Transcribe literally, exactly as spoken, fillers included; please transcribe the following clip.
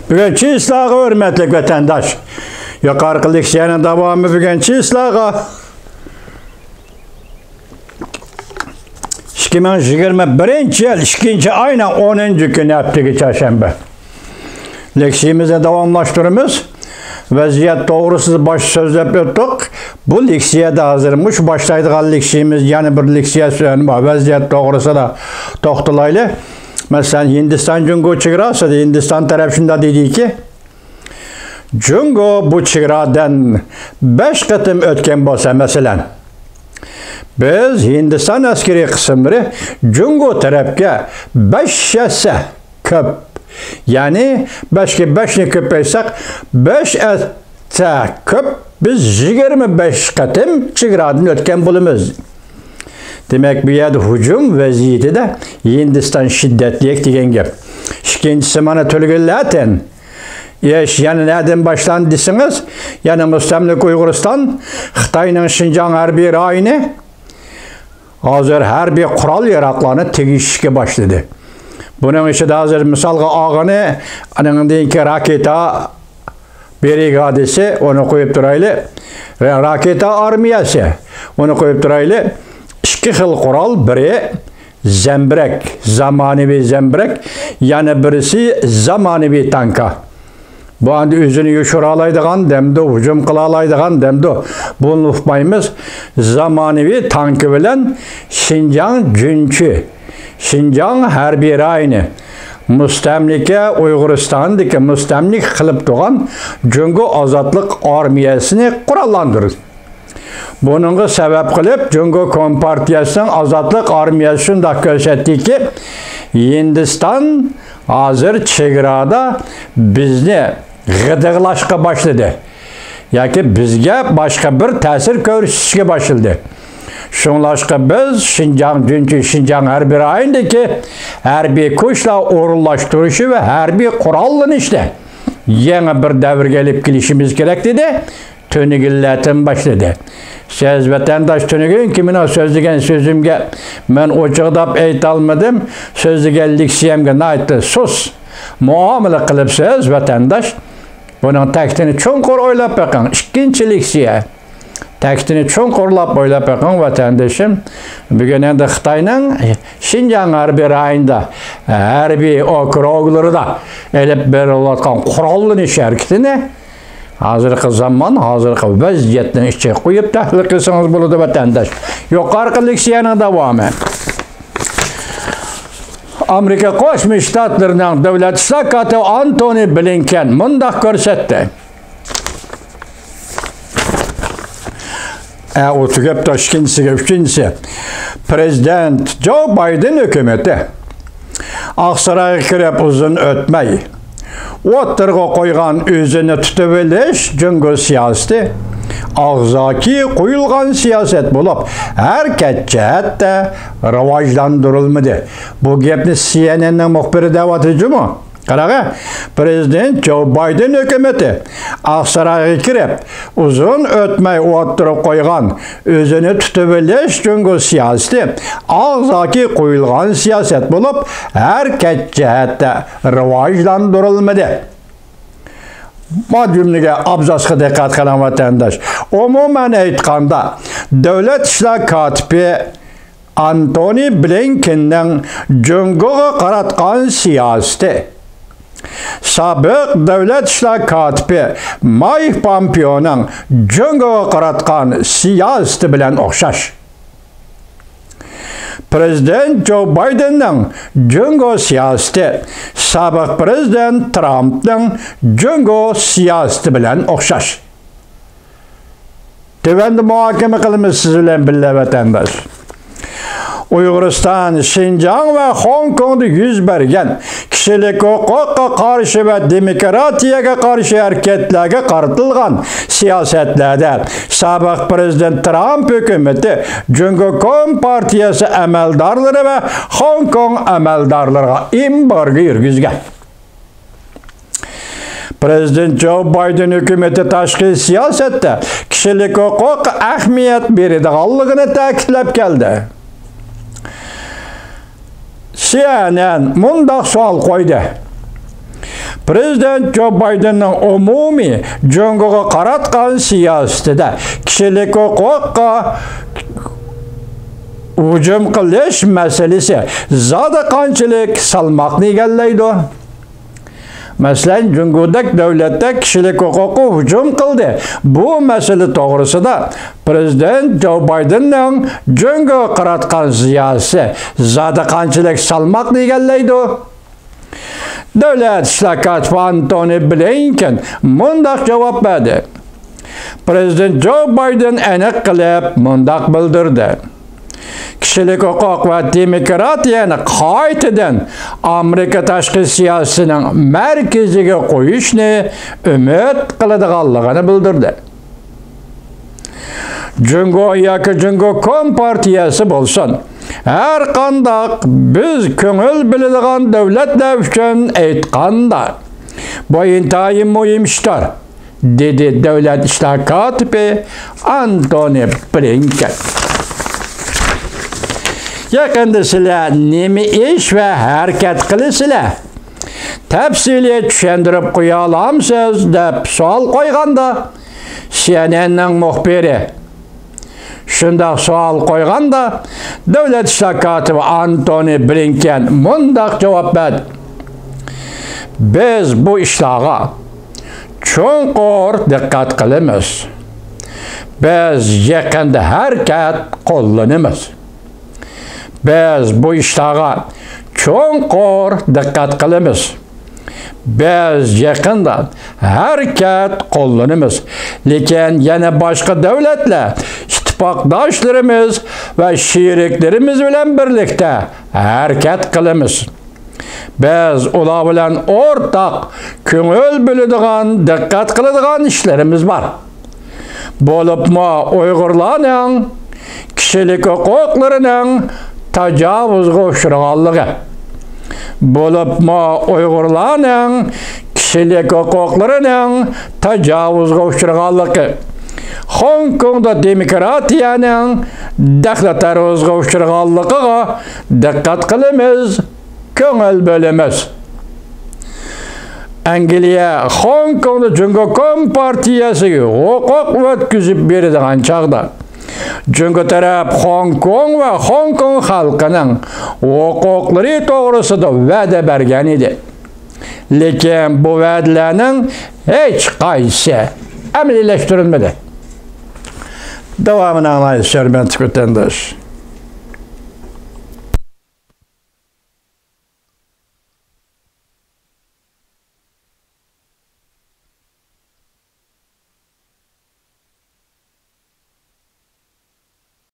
بۈگۈن چىسلاغا، ھۆرمەتلىك ۋەتەنداش. يۇقىرىقى لېكسىيەنىڭ داۋامى بۈگۈن چىسلاغا. ئىككى مىڭ يىگىرمە بىرىنچى يىل ئىككىنچى ئاينىڭ ئونىنچى كۈنى، ھەپتىگە چارشەنبە. لېكسىيىمىزنى داۋاملاشتۇرىمىز. ۋەزىيەت توغرىسىدا باش سۆزلەپ ئۆتتۇق. بۇ لېكسىيەدە ھازىر مۇشۇ باشلايدىغان لېكسىيىمىز يەنە بىر لېكسىيە سۆزى بار. ۋەزىيەت توغرىسىدا توختىلايلى. مەسىلەن، ھىندىستان جۇڭگو چېگراسىدا ھىندىستان تەرەپ شۇنداق دېدىكى، جۇڭگو بۇ چېگرادىن بەش قېتىم ئۆتكەن بولسا، مەسىلەن، بىز ھىندىستان ئەسكىرىي قىسىملىرى جۇڭگو تەرەپكە بەش ھەسسە كۆپ، يەنى بەشكە بەشنى كۆپەيتسەك، بەش ھەسسە كۆپ، بىز يىگىرمە بەش قېتىم چېگرادىن ئۆتكەن بولىمىز. دېمەك، بۇ يەردە ھۇجۇم ۋەزىيىتىدە ھىندىستان شىددەتلىك دېگەن گەپ. ئىككىنچىسى، مانا، تۈرگۈن لاتىن. ئىش يەنە نەدىن باشلاندى دېسىڭىز، يەنە مۇستەملىكە ئۇيغۇرىستان، خىتاينىڭ شىنجاڭ ھەربىي رايونى ھازىر ھەربىي قورال ياراغلارنى تېگىشىشكە باشلىدى. بۇنىڭ ئىچىدە ھازىر مىسالغا ئالغىنى، ئانىڭدىن كېيىن راكېتا برىگادىسى، ئۇنى قويۇپ تۇرايلى. را-، راكېتا ئارمىيەسى، ئۇنى قويۇپ تۇرايلى. ئىككى خىل قورال، بىرى زەمبىرەك، زامانىۋى زەمبىرەك، يەنە بىرسى زامانىۋى تانكا. بۇ ئەمدى ئۆزىنى يوشۇرالايدىغان دەمدۇ، ھۇجۇم قىلالايدىغان دەمدۇ، بۇنى ئۇقمايمىز. زامانىۋى تانكا بىلەن شىنجاڭ جۈنچى، شىنجاڭ ھەربىي رايونى، مۇستەملىكە ئۇيغۇرىستاندىكى مۇستەملىكە قىلىپ تۇرغان جۇڭگو ئازادلىق ئارمىيەسىنى قوراللاندۇردى. بۇنىڭغا سەۋەب قىلىپ، جۇڭگو كومپارتىيەسىنىڭ ئازادلىق ئارمىيەسى شۇنداق كۆرسەتتىكى، ھىندىستان ھازىر چېگرادا بىزنى غىدىقلاشقا باشلىدى ياكى بىزگە باشقا بىر تەسىر كۆرسىتىشكە باشلىدى. شۇڭلاشقا بىز شىنجاڭ جۈنچى، شىنجاڭ ھەربىي رايونىدىكى ھەربىي كۈچلەر ئورۇنلاشتۇرۇشى ۋە ھەربىي قوراللىنىشنى يېڭى بىر دەۋرگە ئېلىپ كېلىشىمىز كېرەك، دېدى. تۈنۈگۈنلەردىن باشلىدى. سىز ۋەتەنداش، تۈنۈگۈنكى مېنىڭ سۆزلىگەن سۆزۈمگە مەن ئوچۇقداپ ئېيتالمىدىم. سۆزلىگەن لېكسىيەمگە ناھايىتى سۇس مۇئامىلە قىلىپسىز، ۋەتەنداش. بۇنىڭ تەكتىنى چوڭقۇر ئويلاپ بېقىڭ. ئىككىنچى لېكسىيە. تەكتىنى چوڭقۇرلاپ ئويلاپ بېقىڭ، ۋەتەندىشىم. بۈگۈن ئەمدى خىتاينىڭ شىنجاڭ ھەربىي رايونىدا، ھەربىي ئوكروگلىرىدا ئېلىپ بېرىلىۋاتقان قوراللىنىش ھەرىكىتىنى ھازىرقى زامان، ھازىرقى ۋەزىيەتنىڭ ئىچىگە قويۇپ تەھلىل قىلسىڭىز بولىدۇ، ۋەتەنداش. يۇقىرىقى لېكسىيەنىڭ داۋامى. ئامېرىكا قوشما شتاتلىرىنىڭ دۆلەت ئىشلار كاتىپى ئانتونى بلىنكېن مۇنداق كۆرسەتتى. ئە، ئۇ تۈگەپتۇ، ئىككىنچىسىگە، ئۈچىنچىسى. پرېزىدېنت جو بايدېن ھۆكۈمىتى ئاقسارايغا كىرىپ ئۇزۇن ئۆتمەي، ئوتتۇرىغا قويغان ئۆزىنى تۇتۇۋېلىش جۇڭگو سىياسىتى ئاغزاكى قويۇلغان سىياسەت بولۇپ، ھەرىكەت جەھەتتە راۋاجلاندۇرۇلمىدى. بۇ گەپنى سىئېنئېننىڭ مۇخبىرى دەۋاتىدۇ جۇمۇ. قاراڭە، پرېزىدېنت جو بايدېن ھۆكۈمىتى ئاقسارايغا كىرىپ، ئۇزۇن ئۆتمەي ئوتتۇرىغا قويغان ئۆزىنى تۇتۇۋېلىش جۇڭگو سىياسىتى ئاغزاكى قويۇلغان سىياسەت بولۇپ، ھەرىكەت جەھەتتە راۋاجلاندۇرۇلمىدى. ما جۈملىگە، ئابزاسقا دىققەت قىلىڭ، ۋەتەنداش. ئومۇمەن ئېيتقاندا، دۆلەت ئىشلار كاتىپى ئانتونى بلىنكېننىڭ جۇڭگوغا قاراتقان سىياسىتى، سابىق دۆلەت ئىشلار كاتىپى مايك پومپېئونىڭ جۇڭگوغا قاراتقان سىياسىتى بىلەن ئوخشاش. پرېزىدېنت جو بايدېننىڭ جۇڭگو سىياسىتى سابىق پرېزىدېنت ترامپنىڭ جۇڭگو سىياسىتى بىلەن ئوخشاش. تۆۋەندە مۇھاكىمە قىلىمىز سىز بىلەن بىللە، ۋەتەنداش. ئۇيغۇرىستان، شىنجاڭ ۋە خوڭكوڭدا يۈز بەرگەن كىشىلىك ھوقۇققا قارشى ۋە دېموكراتىيەگە قارشى ھەرىكەتلەرگە قارىتىلغان سىياسەتلەردە سابىق پرېزىدېنت ترامپ ھۆكۈمىتى جۇڭگو كومپارتىيەسى ئەمەلدارلىرى ۋە خوڭكوڭ ئەمەلدارلىرىغا ئېمبارگو يۈرگۈزگەن. پرېزىدېنت جو بايدېن ھۆكۈمىتى تاشقى سىياسەتتە كىشىلىك ھوقۇققا ئەھمىيەت بېرىدىغانلىقىنى تەكىتلەپ كەلدى. سىئېنئېن مۇنداق سوئال قويدى: پرېزىدېنت جو بايدېننىڭ ئومۇمىي جۇڭگوغا قاراتقان سىياسىتىدە كىشىلىك ھوقۇققا ھۇجۇم قىلىش مەسىلىسى زادى قانچىلىك سالماقنى ئىگىلەيدۇ؟ مەسىلەن، جۇڭگودەك دۆلەتتە كىشىلىك ھوقۇققا ھۇجۇم قىلدى. بۇ مەسىلە توغرىسىدا پرېزىدېنت جو بايدېننىڭ جۇڭگوغا قاراتقان سىياسىتى زادى قانچىلىك سالماقنى ئىگىلەيدۇ؟ دۆلەت ئىشلار كاتىپى ئانتونى بلىنكېن مۇنداق جاۋاب بەردى. پرېزىدېنت جو بايدېن ئېنىق قىلىپ مۇنداق بىلدۈردى: كىشىلىك ھوقۇق ۋە دېموكراتىيەنى قايتىدىن ئامېرىكا تاشقى سىياسىتىنىڭ مەركىزىگە قويۇشنى ئۈمىد قىلىدىغانلىقىنى بىلدۈردى. جۇڭگو ياكى جۇڭگو كومپارتىيەسى بولسۇن، ھەر قانداق بىز كۆڭۈل بۆلىدىغان دۆلەتلەر ئۈچۈن ئېيتقاندا، بۇ ئىنتايىن مۇھىم ئىشتۇر، دېدى دۆلەت ئىشلار كاتىپى ئانتونى بلىنكېن. يېقىندا سىلەر نېمە ئىش ۋە ھەرىكەت قىلىسىلەر؟ تەپسىلىي چۈشەندۈرۈپ قويالامسىز؟ دەپ سوئال قويغاندا، سى ئېن ئېننىڭ مۇخبىرى شۇنداق سوئال قويغاندا، دۆلەت ئىشلار كاتىپى ئانتونى بلىنكېن مۇنداق جاۋاب بەردى: بىز بۇ ئىشلارغا چوڭقۇر دىققەت قىلىمىز. بىز يېقىندا ھەرىكەت قوللىنىمىز. بىز بۇ ئىشلارغا چوڭقۇر دىققەت قىلىمىز. بىز يېقىندا ھەرىكەت قوللىنىمىز، لېكىن يەنە باشقا دۆلەتلەر، ئىتتىپاقداشلىرىمىز ۋە شېرىكلىرىمىز بىلەن بىرلىكتە ھەرىكەت قىلىمىز. بىز ئۇلار بىلەن ئورتاق كۆڭۈل بۆلىدىغان، دىققەت قىلىدىغان ئىشلىرىمىز بار. بولۇپمۇ ئۇيغۇرلارنىڭ كىشىلىك ھوقۇقلىرىنىڭ تاجاۋۇزغا ئۇچرىغانلىقى، بولۇپمۇ ئۇيغۇرلارنىڭ كىشىلىك ھوقۇقلىرىنىڭ تاجاۋۇزغا ئۇچرىغانلىقى، خوڭكوڭدا دېموكراتىيەنىڭ دەخلى-تەرۇزغا ئۇچرىغانلىقىغا دىققەت قىلىمىز، كۆڭۈل بۆلىمىز. ئەنگلىيە خوڭكوڭدا جۇڭگو كومپارتىيەسىگە ھوقۇق ئۆتكۈزۈپ بېرىدىغان چاغدا، جۇڭگو تەرەپ خوڭكوڭ ۋە خوڭكوڭ خەلقىنىڭ ھوقۇقلىرى توغرىسىدا ۋەدە بەرگەن ئىدى. لېكىن بۇ ۋەدىلەرنىڭ ھېچقايسىسى ئەمەلىيلەشتۈرۈلمىدى. داۋامىنى ئاڭلايسىز، ھۆرمەتلىك ۋەتەنداش.